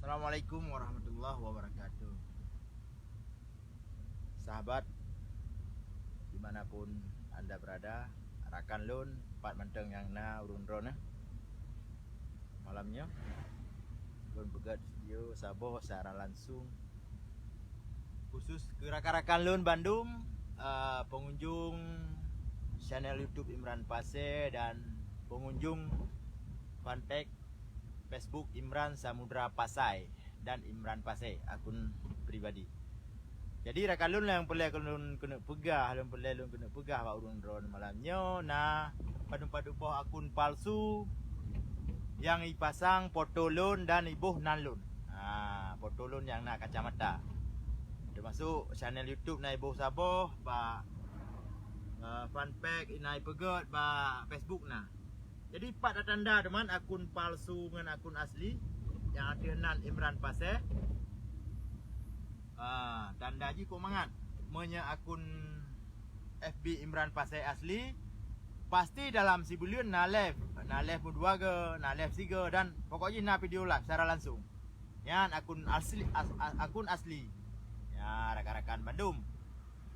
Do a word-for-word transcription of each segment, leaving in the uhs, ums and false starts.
Assalamualaikum warahmatullahi wabarakatuh. Sahabat, dimanapun anda berada, rakan lôn, pat mantong nyang na ureuëng droeneuh. Malam nyoe, lôn peugét video saboh secara langsung khusus keu rakan-rakan lôn bandum, eh, pengunjung channel YouTube Imran Pasé dan pengunjung fanpage Facebook Imran Samudra Pasai dan Imran Pasé akun pribadi. Jadi rakan lôn nyang peureulée lôn keuneuk peugah, lôn peureulée lôn keuneuk peugah bak ureuëng droeneuh malam nyoe na padub-padub boh akun palsu nyang ipasang foto lôn dan iboh nan lôn. Ha, foto lôn nyang na kacamata. Teumasuk channel YouTube na iboh saboh, bak, eh, fanpage na ipeugét, bak Facebook na. Jadi pat tanda teuma akun palsu ngon akun asli, nyang ateueh nan Imran Pasé. Ah, tanda jih kok mangat. Meunyoe akun F B Imran Pasé asli, pasti dalam sibuleuen na live, na live meudua ge, na live sigoe, dan pokok jih na video live secara langsung. Nyan akun asli, as-, as-, akun asli. Ya, rakan-rakan bandum.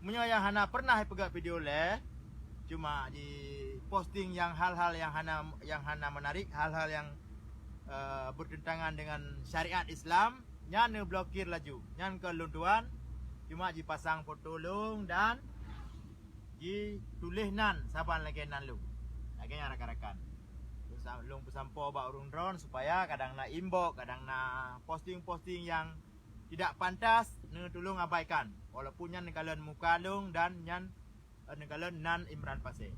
Meunyoe nyang hana pernah ipeugét video lé, cuma jiposting nyang hal-hal nyang hana, nyang hana menarik, hal-hal nyang, eh, bertentangan dengan syariat Islam, nyan neublokir laju. Nyan kon lôn tuan, cuma jipasang foto lôn dan jituléh nan saban lagée nan lôn. Lagée nyan rakan-rakan. Lôn sa-, lôn peusampoe bak ureuëng droeneuh supaya kadang na inbox, kadang na posting-posting nyang tidak pantas, neutulông abaikan. Walaupun nyan neukalon muka lôn dan nyan, eh, neukalon nan Imran Pasé.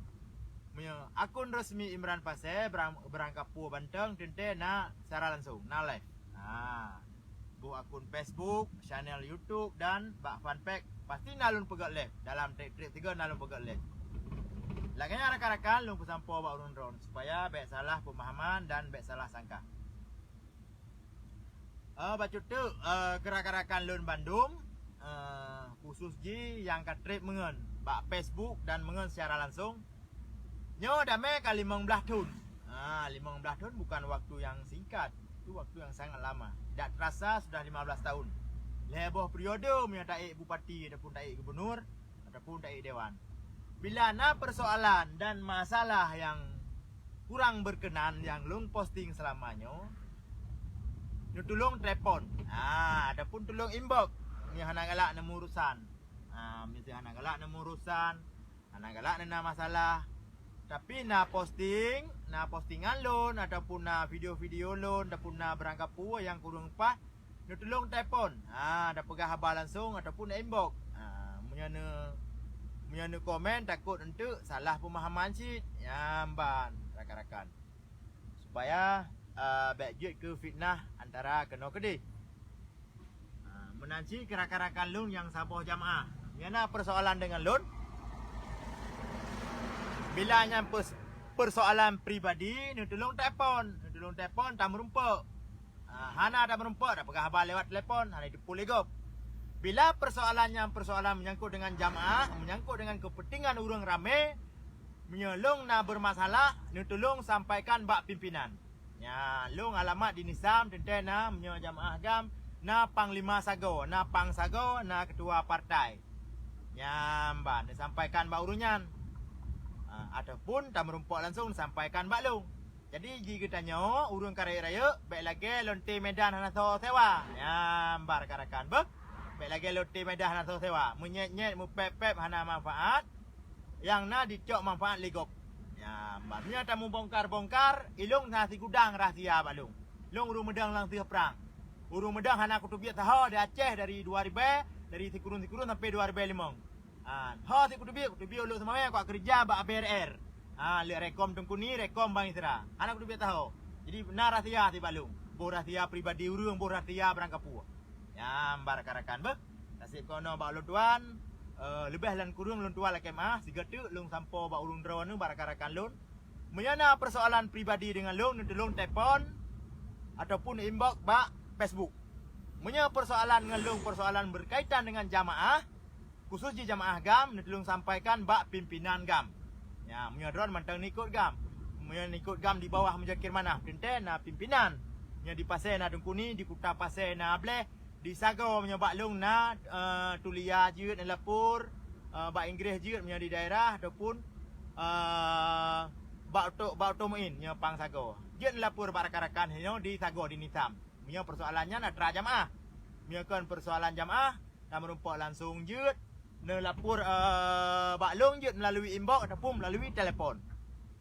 Meunyoe akun resmi Imran Pasé, barang, barang kapeue banteng, teuntée na secara langsung, na live. Ha. Boh akun Facebook, channel YouTube, dan bak fanpage, pasti na lôn peugét live. Dalam treb-treb tiga na lôn peugét live. Lagée nyan rakan-rakan, lôn peusampoe bak ureuëng droeneuh supaya bék salah pemahaman dan bék salah sangka. Eh, bacut teuk, eh, keu rakan-rakan lôn bandum, eh, khusus jih nyang ka treb meungon bak Facebook dan meungon secara langsung. Nyoe damé ka limong blaih thon. Ha, limong blaih thon bukan waktu nyang singkat, itu waktu nyang sangat lama. Tidak terasa sudah lima belas tahun. Lhée boh periode meunyoe taék bupati ataupun taék gubunur, ataupun taék dewan. Bila na persoalan dan masalah nyang kurang berkenan nyang lôn posting selama nyoe, neutulông telepon, ha, ataupun tulông inbox, meunyoe hana galak neumurusan. Ha, meunyoe hana galak neumurusan, hana galak neuna masalah, tapi na posting, na postingan lôn, ataupun na video-video lôn, ataupun na barang kapeue nyang kureueng paih, neutulông telepon, ha, tapeugah haba langsung ataupun inbox. Ha, meunyoe neu-, meunyoe neukomen takot eunteuk salah peumahaman cit, nyan ban rakan-rakan. Supaya, eh, bék jeuet keu fitnah antara keunoe keudeh. Ha, meunan cit keu rakan-rakan lôn nyang saboh jamaah. Nyan na persoalan deungon lôn. Bila nyan pers-, persoalan pribadi, neutulông telepon, neutulông telepon tameurumpok. Ah, hana tameurumpok, tapeugah haba lewat telepon, hana jiteupeue lé gob. Bila persoalan nyan persoalan menyangkut dengan jamaah, menyangkut dengan kepentingan ureuëng ramé, meunyoe lôn na bermasalah, neutulông sampaikan bak pimpinan. Nyan, lôn alamat di Nisam, teuntée na, meunyoe jamaah GAM, na panglima sagoe, na pang sagoe, na ketua partai. Nyan ban neusampaikan bak ureuëng nyan. Ah, ataupun tameurumpok langsung neusampaikan bak lôn. Jadi, jih geutanyoe, ureuëng ka rayeuk-rayeuk, bék lagée lonte Medan hana soe sewa. Nyan, ban rakan-rakan, beuh. Bék lagée lonte Medan hana soe sewa. Meunyét-nyét, meupép-pép hana manfaat. Nyang na jicok manfaat lé gob. Nyan, ban. Meunyoe tamubongkar-bongkar, ilông na sigudang rahsia bak lôn. Lôn ureuëng meudong lam sigoe prang. Ureuëng meudong hana kuteubiet sahoe di Aceh dari dua ribée, dari sikureueng-sikureueng sampai dua ribée limong. Ha, ho sit kuteubiet, kuteubiet ulôn seumawé kujak keureuja bak B R R. Ha, lé Rekom Teungku Ni, Rekom Bang Isra. Hana kuteubiet sahoe. Jadi na rahsia sit bak lôn. Boh rahsia pribadi ureuëng, boh rahsia barang kapeue. Nyan ban rakan-rakan beuh. Naseb keunoe bak ulôn tuan, eh, leubeh lom kureueng lôn tuan lakée meu'ah, sigoe teuk lôn sampoe bak ureuëng droeneuh bak rakan-rakan lôn. Meunyoe na persoalan pribadi deungon lôn, neutulông telepon ataupun inbox bak Facebook. Meunyoe persoalan ngon lôn, persoalan berkaitan dengan jamaah, khusus jih jamaah GAM, neutulông sampaikan bak pimpinan GAM. Nyan, meunyoe droen mantong neuikot GAM. Meunyoe neuikot GAM di bawah Muzakir Manaf, teuntée na pimpinan. Meunyoe di Pasè na Teungku Ni, di Kuta Pasè na Ableh, di Sagoe meunyoe bak lôn na, eh, Tulia jeuet neulapor, eh, bak Inggréh jeuet meunyoe di daerah ataupun, eh, bak Oto, bak Oto Muin meunyoe pang Sagoe. Jeuet neulapor bak rakan-rakan nyoe di Sagoe di Nisam. Meunyoe peusoalan nyan atra jamaah. Meunyoe kon peusoalan jamaah, na meurumpok langsung jeuet, neulapor, eh, bak lôn jeuet meulalu inbox ataupun meulalu telepon.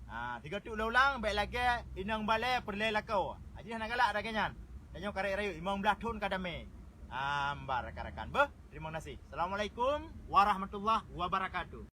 Ha, sigoe teuk lôn ulang, bèk lagèe inong balèe peureulèe lakoe. Ha, jih hana galak lagèe nyan. Tanyoe karek rayeuk limong blaih thon ka damè. Ha, mbar rakan-rakan. Beuh, terima kasih. Assalamualaikum warahmatullahi wabarakatuh.